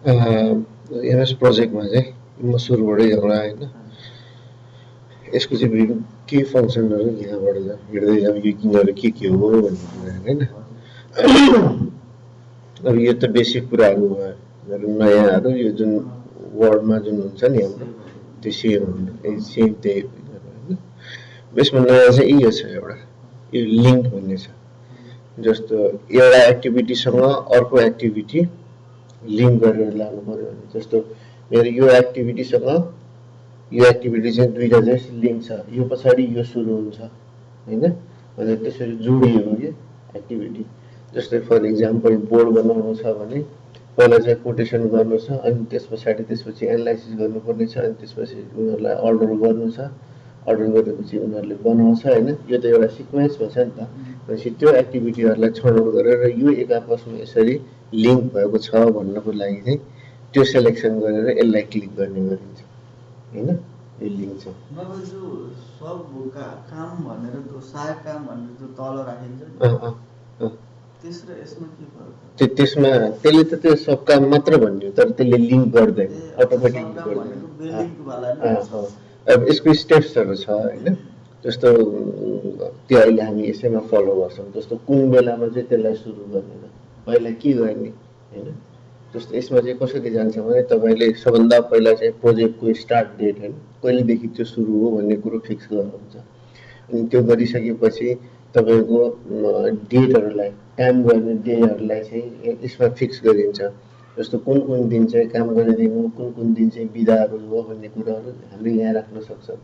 MS प्रोजेक्टमा चाहिँ म सुरुबाटै एउटा होइन यसको चाहिँ के फङ्सनहरू यहाँबाट हिँड्दै जाउँ यो यिनीहरू के हो भन्ने कुरा होइन अब यो त बेसिक कुराहरू भयो नयाँहरू यो जुन वर्डमा जुन हुन्छ नि हाम्रो त्यो सेम त्यही होइन यसमा नयाँ चाहिँ यो छ एउटा यो लिङ्क भन्ने छ जस्तो एउटा एक्टिभिटीसँग अर्को एक्टिभिटी लिङ्क गरेर लानु पर्यो भने जस्तो मेरो यो एक्टिभिटीसँग यो एक्टिभिटी चाहिँ दुईवटा चाहिँ लिङ्क छ यो पछाडि यो सुरु हुन्छ होइन अनि त्यसरी जोडियो कि एक्टिभिटी जस्तै फर इक्जाम्पल बोर्ड बनाउनु छ भने पहिला चाहिँ कोटेसन गर्नु छ अनि त्यस पछाडि त्यसपछि एनालाइसिस गर्नुपर्ने छ अनि त्यसपछि उनीहरूलाई अर्डर गर्नु छ अर्डर गरेपछि उनीहरूले बनाउँछ होइन यो त एउटा सिक्वेन्स भन्छ नि त भनेपछि त्यो एक्टिभिटीहरूलाई छनौट गरेर यो एक आपसमा यसरी लिङ्क भएको छ भन्नको लागि चाहिँ त्यो सेलेक्सन गरेर यसलाई क्लिक गर्ने गरिन्छ होइन यो लिङ्क छ नभए जो सब काम भनेर त्यो सहायक काम भनेर जो तल राखिन्छ तेस्रो यसमा के फरक छ त्यसमा त्यसले त त्यो सब काम मात्र भन्यो तर त्यसले लिङ्क गर्दैन अटोमेटिक गर्दैन अब यसको स्टेप्सहरू छ होइन जस्तो त्यो अहिले हामी यसैमा फलो गर्छौँ जस्तो कुन बेलामा चाहिँ त्यसलाई सुरु गर्ने पहिला के गर्ने होइन जस्तो यसमा चाहिँ कसरी जान्छ भने तपाईँले सबभन्दा पहिला चाहिँ प्रोजेक्टको स्टार्ट डेट होइन कहिलेदेखि त्यो सुरु हो भन्ने कुरो फिक्स गर्नुहुन्छ अनि त्यो गरिसकेपछि तपाईँको डेटहरूलाई काम गर्ने डेहरूलाई चाहिँ यसमा फिक्स गरिन्छ जस्तो कुन कुन दिन चाहिँ काम गरिदिनु कुन दिन चाहिँ बिदाहरू हो भन्ने कुराहरू हामीले यहाँ राख्न सक्छौँ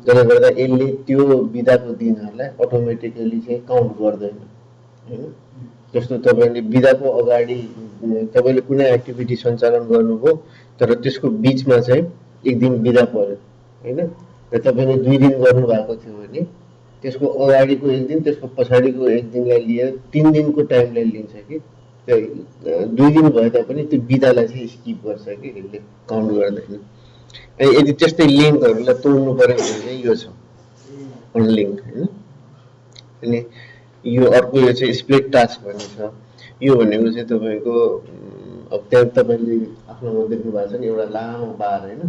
जसले गर्दा यसले त्यो बिदाको दिनहरूलाई अटोमेटिकली चाहिँ काउन्ट गर्दैन होइन जस्तो तपाईँले बिदाको अगाडि तपाईँले कुनै एक्टिभिटी सञ्चालन गर्नुभयो तर त्यसको बिचमा चाहिँ एक दिन बिदा पर्यो होइन र तपाईँले 2 दिन गर्नुभएको थियो भने त्यसको अगाडिको एक दिन त्यसको पछाडिको एक दिनलाई लिएर 3 दिनको टाइमलाई लिन्छ कि 2 दिन भए तापनि त्यो बिदालाई चाहिँ स्किप गर्छ कि यसले काउन्ट गर्दैन यदि त्यस्तै लिङ्कहरूलाई तोड्नु पर्यो भने चाहिँ यो छ अनलिङ्क होइन अनि यो अर्को यो चाहिँ स्प्लिट टास्क भन्ने छ यो भनेको चाहिँ तपाईँको अब त्यहाँ तपाईँले आफ्नोमा देख्नु भएको छ नि एउटा लामो बार होइन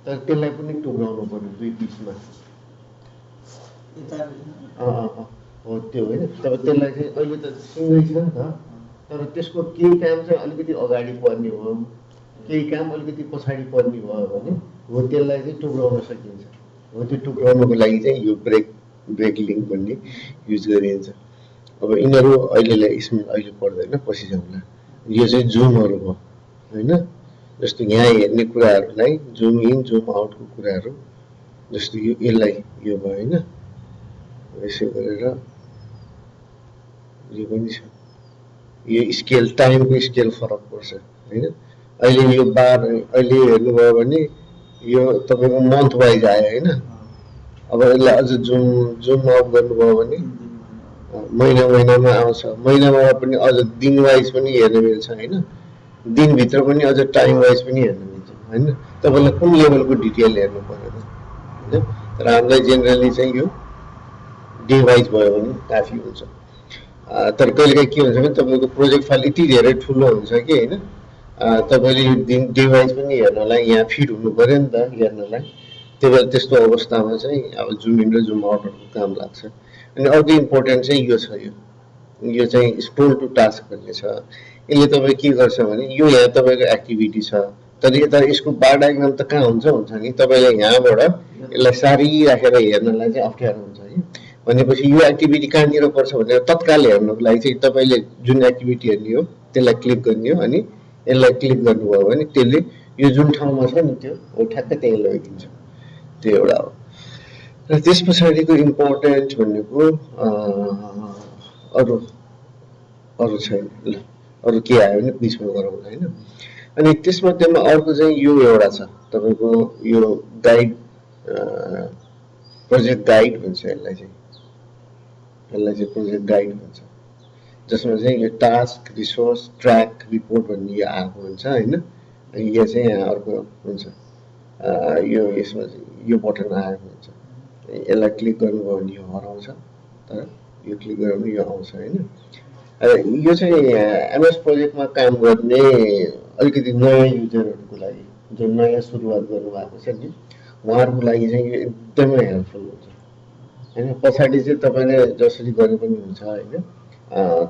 तर त्यसलाई पनि टुक्राउनु पर्यो 2 पिसमा हो त्यो होइन तब त्यसलाई चाहिँ अहिले त सिङ्गै छ नि त तर त्यसको केही काम चाहिँ अलिकति अगाडि पर्ने भयो केही काम अलिकति पछाडि पर्ने भयो भने हो त्यसलाई चाहिँ टुक्राउन सकिन्छ हो त्यो टुक्राउनुको लागि चाहिँ यो ब्रेक लिङ्क भन्ने युज गरिन्छ अब यिनीहरू अहिले पर्दैन पछि जाउँला यो चाहिँ जुमहरू भयो होइन जस्तो यहाँ हेर्ने कुराहरूलाई जुम इन जुम आउटको कुराहरू जस्तो यसलाई यो भयो होइन यसो गरेर यो पनि छ यो स्केल टाइमको स्केल फरक पर्छ होइन अहिले यो बार अहिले हेर्नुभयो भने यो तपाईँको मन्थ वाइज आयो होइन अब यसलाई अझ जुम अफ गर्नुभयो भने महिनामा आउँछ महिनामा पनि अझ दिन वाइज पनि हेर्न मिल्छ होइन दिनभित्र पनि अझ टाइम वाइज पनि हेर्न मिल्छ होइन तपाईँलाई कुन लेभलको डिटेल हेर्नु पर्यो होइन तर हामीलाई जेनरली चाहिँ यो डे वाइज भयो भने काफी हुन्छ तर कहिलेकाहीँ के हुन्छ भने तपाईँको प्रोजेक्ट फाइल यति धेरै ठुलो हुन्छ कि होइन तपाईँले यो दिन डे वाइज पनि हेर्नलाई यहाँ फिट हुनु पऱ्यो नि त हेर्नलाई त्यही भएर त्यस्तो अवस्थामा चाहिँ अब जुम इन र जुम आउटहरूको काम लाग्छ अनि अर्को इम्पोर्टेन्ट चाहिँ यो छ यो चाहिँ स्क्रोल टु टास्क भन्ने छ यसले तपाईँ के गर्छ भने यो यहाँ तपाईँको एक्टिभिटी छ तर यता यसको बार डायग्राम त कहाँ हुन्छ नि तपाईँले यहाँबाट यसलाई सारी राखेर हेर्नलाई चाहिँ अप्ठ्यारो हुन्छ है भनेपछि यो एक्टिभिटी कहाँनिर पर्छ भनेर तत्काल हेर्नुको लागि चाहिँ तपाईँले जुन एक्टिभिटी हेर्ने हो त्यसलाई क्लिक गर्ने हो अनि यसलाई क्लिक गर्नुभयो भने त्यसले यो जुन ठाउँमा छ नि त्यो ठ्याक्कै त्यहीँ लगिदिन्छ त्यो एउटा हो र त्यस पछाडिको इम्पोर्टेन्ट भनेको अरू छैन ल अरू के आयो भने बिचमा गरौँला होइन अनि त्यसमध्येमा अर्को चाहिँ यो एउटा छ तपाईँको यो गाइड प्रोजेक्ट गाइड भन्छ यसलाई चाहिँ प्रोजेक्ट गाइड भन्छ जसमा चाहिँ यो टास्क रिसोर्स ट्र्याक रिपोर्ट भन्ने यो आएको हुन्छ होइन यो चाहिँ यहाँ अर्को हुन्छ यो यसमा चाहिँ यो बटन आएको हुन्छ यसलाई क्लिक गर्नुभयो भने यो हराउँछ तर यो क्लिक गर्यो भने यो आउँछ होइन यो चाहिँ एमएस प्रोजेक्टमा काम गर्ने अलिकति नयाँ युजरहरूको लागि जो नयाँ सुरुवात गर्नुभएको छ नि उहाँहरूको लागि चाहिँ यो एकदमै हेल्पफुल हुन्छ होइन पछाडि चाहिँ तपाईँले जसरी गरे पनि हुन्छ होइन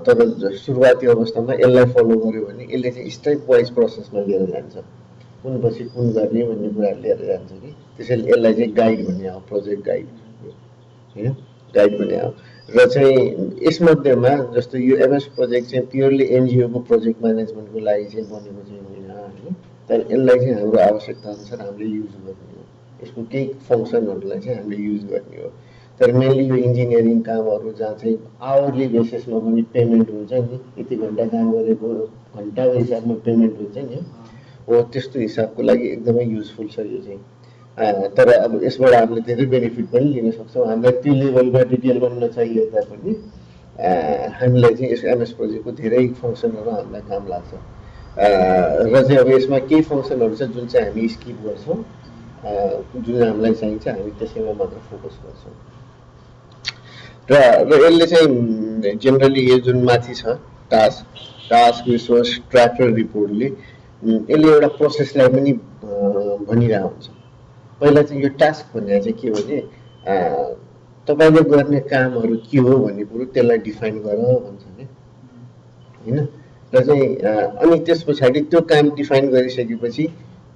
तर सुरुवाती अवस्थामा यसलाई फलो गर्यो भने यसले चाहिँ स्टेप वाइज प्रोसेसमा लिएर जान्छ कुन पछि कुन गर्ने भन्ने कुराहरू लिएर जान्छ कि त्यसैले यसलाई चाहिँ गाइड भन्ने हो प्रोजेक्ट गाइड होइन गाइड भन्ने हो र चाहिँ यसमध्येमा जस्तो यो एमएस प्रोजेक्ट चाहिँ प्योरली एनजिओको प्रोजेक्ट म्यानेजमेन्टको लागि चाहिँ बनेको चाहिँ होइन होइन तर यसलाई चाहिँ हाम्रो आवश्यकता अनुसार हामीले युज गर्ने हो यसको केही फङ्सनहरूलाई चाहिँ हामीले युज गर्ने हो तर मेनली यो इन्जिनियरिङ कामहरू जहाँ चाहिँ आवरली बेसिसमा पनि पेमेन्ट हुन्छ नि यति घन्टा काम गरेको घन्टाको हिसाबमा पेमेन्ट हुन्छ नि हो त्यस्तो हिसाबको लागि एकदमै युजफुल छ यो चाहिँ तर अब यसबाट हामीले धेरै बेनिफिट पनि लिन सक्छौँ हामीलाई त्यो लेभलमा डिटेलमा नचाहिए तापनि हामीलाई चाहिँ यस एमएस प्रोजेक्टको धेरै फङ्सनहरू हामीलाई काम लाग्छ र चाहिँ अब यसमा केही फङ्सनहरू छ जुन चाहिँ हामी स्किप गर्छौँ जुन हामीलाई चाहिन्छ हामी त्यसैमा मात्र फोकस गर्छौँ र यसले चाहिँ जेनरली यो जुन माथि छ टास्क रिसोर्स ट्र्याक र रिपोर्टले यसले एउटा प्रोसेसलाई पनि भनिरहेको हुन्छ पहिला चाहिँ यो टास्क भन्ने चाहिँ के भने तपाईँले गर्ने कामहरू के हो भन्ने कुरो त्यसलाई डिफाइन गर भन्छ नि होइन र चाहिँ अनि त्यस पछाडि त्यो काम डिफाइन गरिसकेपछि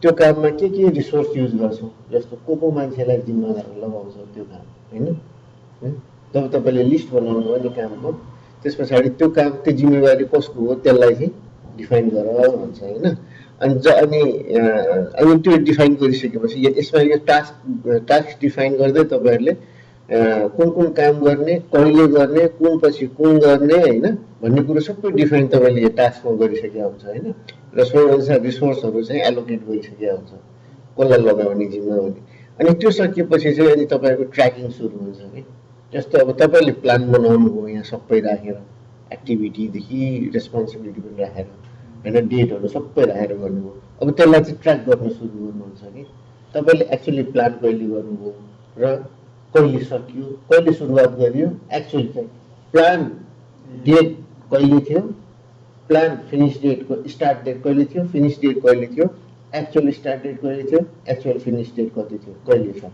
त्यो काममा के रिसोर्स युज गर्छौँ जस्तो को मान्छेलाई जिम्मेवार लगाउँछ त्यो काम होइन जब तपाईँले लिस्ट बनाउनु भयो नि कामको त्यस पछाडि त्यो काम त्यो जिम्मेवारी कसको हो त्यसलाई चाहिँ डिफाइन गर भन्छ होइन अनि त्यो डिफाइन गरिसकेपछि यसमा यो टास्क डिफाइन गर्दै तपाईँहरूले कुन काम गर्ने कहिले गर्ने कुन पछि कुन गर्ने होइन भन्ने कुरो सबै डिफाइन तपाईँले यो टास्कमा गरिसकेका हुन्छ होइन र सोही अनुसार रिसोर्सहरू चाहिँ एलोकेट गरिसकेका हुन्छ कसलाई लगाउने जिम्मेवारी अनि त्यो सकिएपछि चाहिँ अनि तपाईँको ट्र्याकिङ सुरु हुन्छ कि जस्तो अब तपाईँले प्लान बनाउनु हो यहाँ सबै राखेर एक्टिभिटीदेखि रेस्पोन्सिबिलिटी पनि राखेर होइन डेटहरू सबै राखेर गर्नुभयो अब त्यसलाई चाहिँ ट्र्याक गर्न सुरु गर्नुहुन्छ कि तपाईँले एक्चुअली प्लान कहिले गर्नुभयो र कहिले सकियो कहिले सुरुवात गरियो एक्चुअली चाहिँ प्लान डेट कहिले थियो प्लान फिनिस डेटको स्टार्ट डेट कहिले थियो फिनिस डेट कहिले थियो एक्चुअल स्टार्ट डेट कहिले थियो एक्चुअल फिनिस डेट कति थियो कहिले छ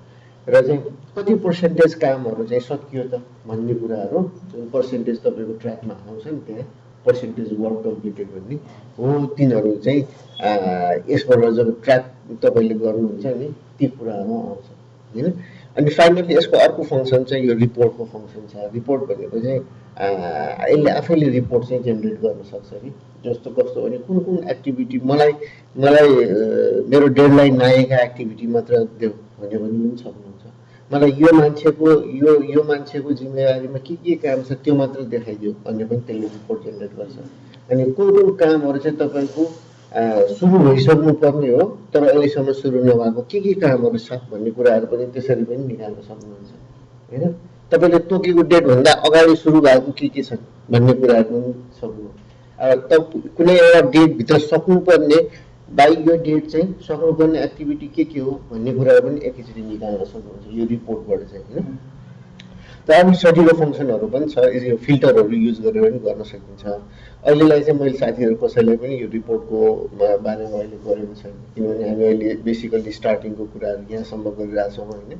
र चाहिँ कति पर्सेन्टेज कामहरू चाहिँ सकियो त भन्ने कुराहरू जुन पर्सेन्टेज तपाईँको ट्र्याकमा आउँछ नि त्यहाँ पर्सेन्टेज वर्क कम्प्लिटेड भन्ने हो तिनीहरू चाहिँ यसबाट जब ट्र्याक तपाईँले गर्नुहुन्छ नि ती कुराहरू आउँछ होइन अनि फाइनली यसको अर्को फङ्सन चाहिँ यो रिपोर्टको फङ्सन छ रिपोर्ट भनेको चाहिँ यसले आफैले रिपोर्ट चाहिँ जेनेरेट गर्न सक्छ कि जस्तो कस्तो भने कुन एक्टिभिटी मलाई मेरो डेडलाइन नआएका एक्टिभिटी मात्र देऊ भन्यो भने पनि सक्नुहुन्छ मलाई यो मान्छेको जिम्मेवारीमा के काम छ त्यो मात्र देखाइदियो भन्ने पनि त्यसले रिपोर्ट जेनेरेट गर्छ अनि कुन कामहरू चाहिँ तपाईँको सुरु भइसक्नु पर्ने हो तर अहिलेसम्म सुरु नभएको के कामहरू छ भन्ने कुराहरू पनि त्यसरी पनि निकाल्न सक्नुहुन्छ होइन तपाईँले तोकेको डेटभन्दा अगाडि सुरु भएको के छन् भन्ने कुराहरू पनि सक्नु कुनै एउटा डेटभित्र सक्नुपर्ने बाई यो डेट चाहिँ सक्नुपर्ने एक्टिभिटी के हो भन्ने कुराहरू पनि एकैचोटि निकाल्न सक्नुहुन्छ यो रिपोर्टबाट चाहिँ होइन त अब सजिलो फङ्सनहरू पनि छ यो फिल्टरहरू युज गरेर पनि गर्न सकिन्छ अहिलेलाई चाहिँ मैले साथीहरू कसैलाई पनि यो रिपोर्टको बारेमा अहिले गरेको छैन किनभने हामी अहिले बेसिकल्ली स्टार्टिङको कुराहरू यहाँसम्म गरिरहेछौँ होइन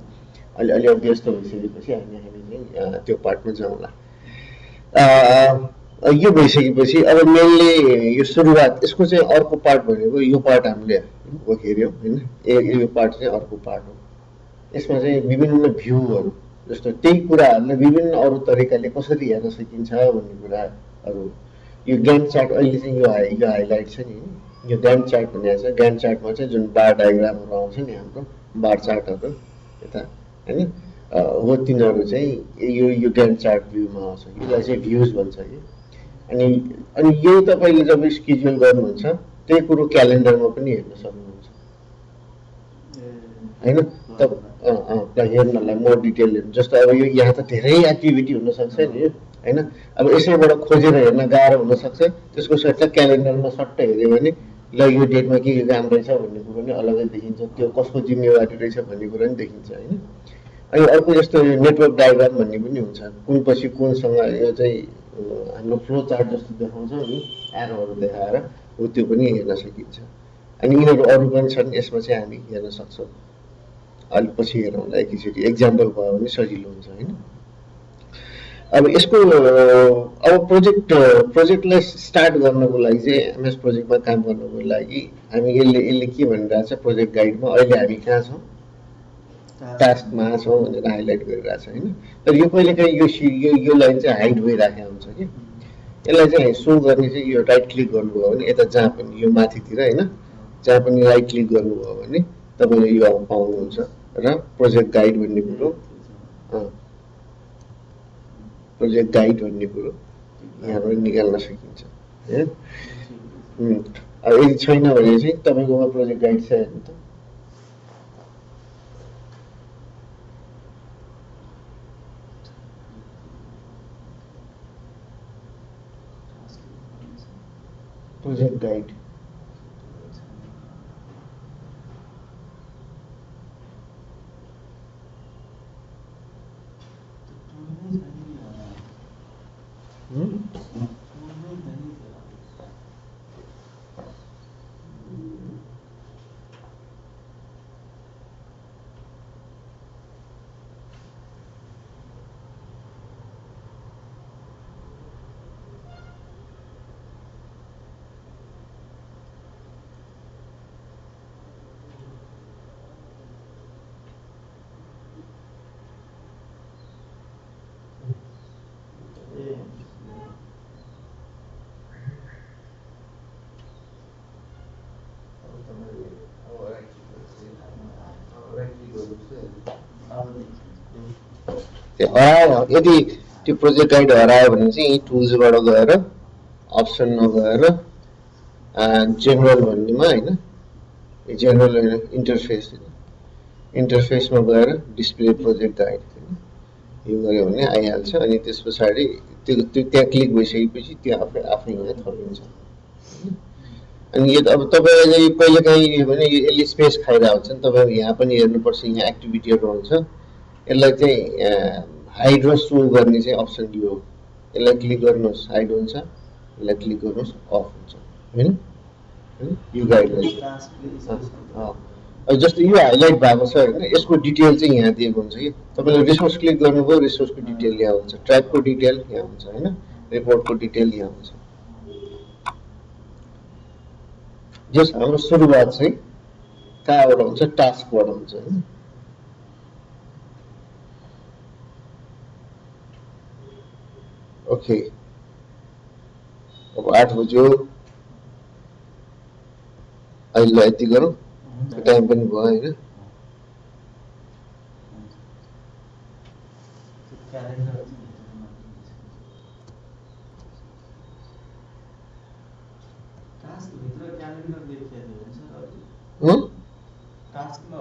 अलि व्यस्त भइसकेपछि हामी चाहिँ त्यो पार्टमा जाउँला यो भइसकेपछि अब मेनली यो सुरुवात यसको चाहिँ अर्को पार्ट भनेको यो पार्ट हामीले हेऱ्यौँ होइन यो पार्ट चाहिँ अर्को पार्ट हो यसमा चाहिँ विभिन्न भ्यूहरू जस्तो त्यही कुराहरूलाई विभिन्न अरू तरिकाले कसरी हेर्न सकिन्छ भन्ने कुराहरू यो ग्यान्ट चार्ट अहिले चाहिँ यो हाइलाइट छ नि यो ग्यान्ट चार्ट भन्ने छ ग्यान्ट चार्टमा चाहिँ जुन बार डायग्रामहरू आउँछ नि हाम्रो बार चार्टहरू यता होइन हो तिनीहरू चाहिँ यो ग्यान्ट चार्ट भ्यूमा आउँछ यसलाई चाहिँ भ्युज भन्छ कि अनि यही तपाईँले जब स्केड्युल गर्नुहुन्छ त्यही कुरो क्यालेन्डरमा पनि हेर्न सक्नुहुन्छ होइन हेर्नलाई मोर डिटेल जस्तो अब यो यहाँ त धेरै एक्टिभिटी हुनसक्छ नि होइन अब यसैबाट खोजेर हेर्न गाह्रो हुनसक्छ त्यसको सट्टा क्यालेन्डरमा सट्ट हेऱ्यो भने ल यो डेटमा के काम रहेछ भन्ने कुरो पनि अलग्गै देखिन्छ त्यो कसको जिम्मेवारी रहेछ भन्ने कुरो पनि देखिन्छ होइन अनि अर्को जस्तो यो नेटवर्क डायग्राम भन्ने पनि हुन्छ कुन पछि कुनसँग यो चाहिँ हाम्रो फ्लो चार्ट जस्तो देखाउँछ नि एरोहरू देखाएर हो त्यो पनि हेर्न सकिन्छ अनि यिनीहरू अरू पनि छन् यसमा चाहिँ हामी हेर्न सक्छौँ अलिक पछि हेरौँला एकैचोटि एक्जाम्पल भयो भने सजिलो हुन्छ होइन अब यसको अब प्रोजेक्टलाई स्टार्ट गर्नको लागि चाहिँ एमएस प्रोजेक्टमा काम गर्नको लागि हामी यसले के भनिरहेछ प्रोजेक्ट गाइडमा अहिले हामी कहाँ छौँ टास्कमा छौँ भनेर हाइलाइट गरिरहेको छ होइन तर यो कहिलेकाहीँ यो लाइन चाहिँ हाइड भइराखेको हुन्छ कि यसलाई चाहिँ सो गर्ने चाहिँ यो राइट क्लिक गर्नुभयो भने यता जहाँ पनि यो माथितिर होइन जहाँ पनि राइट क्लिक गर्नुभयो भने तपाईँले यो पाउनुहुन्छ र प्रोजेक्ट गाइड भन्ने कुरो प्रोजेक्ट गाइड भन्ने कुरो यहाँबाट निकाल्न सकिन्छ अब यदि छैन भने चाहिँ तपाईँकोमा प्रोजेक्ट गाइड छ हेर्नु त प्रोजेक्ट गाइड यदि त्यो प्रोजेक्ट गाइड हरायो भने चाहिँ टुल्सबाट गएर अप्सनमा गएर जेनरल भन्नेमा होइन जेनरल इन्टरफेसमा गएर डिस्प्ले प्रोजेक्ट गाइड होइन यो गऱ्यो भने आइहाल्छ अनि त्यस पछाडि त्यो त्यहाँ क्लिक भइसकेपछि त्यो आफै यहाँ थपिन्छ अनि यो अब तपाईँले कहिलेकाहीँ भने यसले स्पेस खाइरहेको हुन्छ नि तपाईँ यहाँ पनि हेर्नुपर्छ यहाँ एक्टिभिटीहरू हुन्छ यसलाई चाहिँ हाइड र सो गर्ने चाहिँ अप्सन यो हो यसलाई क्लिक गर्नुहोस् हाइड हुन्छ यसलाई क्लिक गर्नुहोस् अफ हुन्छ होइन यो गाइडलाई जस्तो यो हाइलाइट भएको छ होइन यसको डिटेल चाहिँ यहाँ दिएको हुन्छ कि तपाईँले रिसोर्स क्लिक गर्नुभयो रिसोर्सको डिटेल यहाँ हुन्छ ट्र्याकको डिटेल यहाँ हुन्छ होइन रिपोर्टको डिटेल यहाँ हुन्छ जस हाम्रो सुरुवात चाहिँ कहाँबाट हुन्छ टास्कबाट हुन्छ होइन ओके अब 8 बज्यो अहिले यति गरौँ टाइम पनि भयो होइन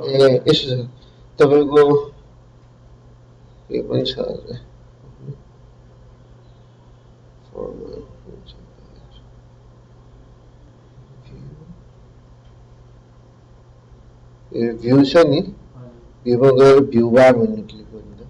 ए यसो छ तपाईँको यो पनि छ भ्यू छ नि भ्यूमा गएर भ्यू बार भन्ने क्लिक गर्नु त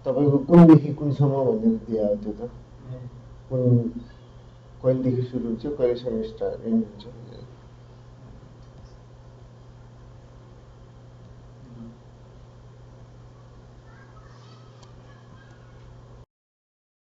तपाईँको कुनदेखि कुनसम्म भनेर दिएको त्यो त कुन कहिलेदेखि सुरु हुन्छ कहिलेसम्म स्टार्ट एन्ड हुन्छ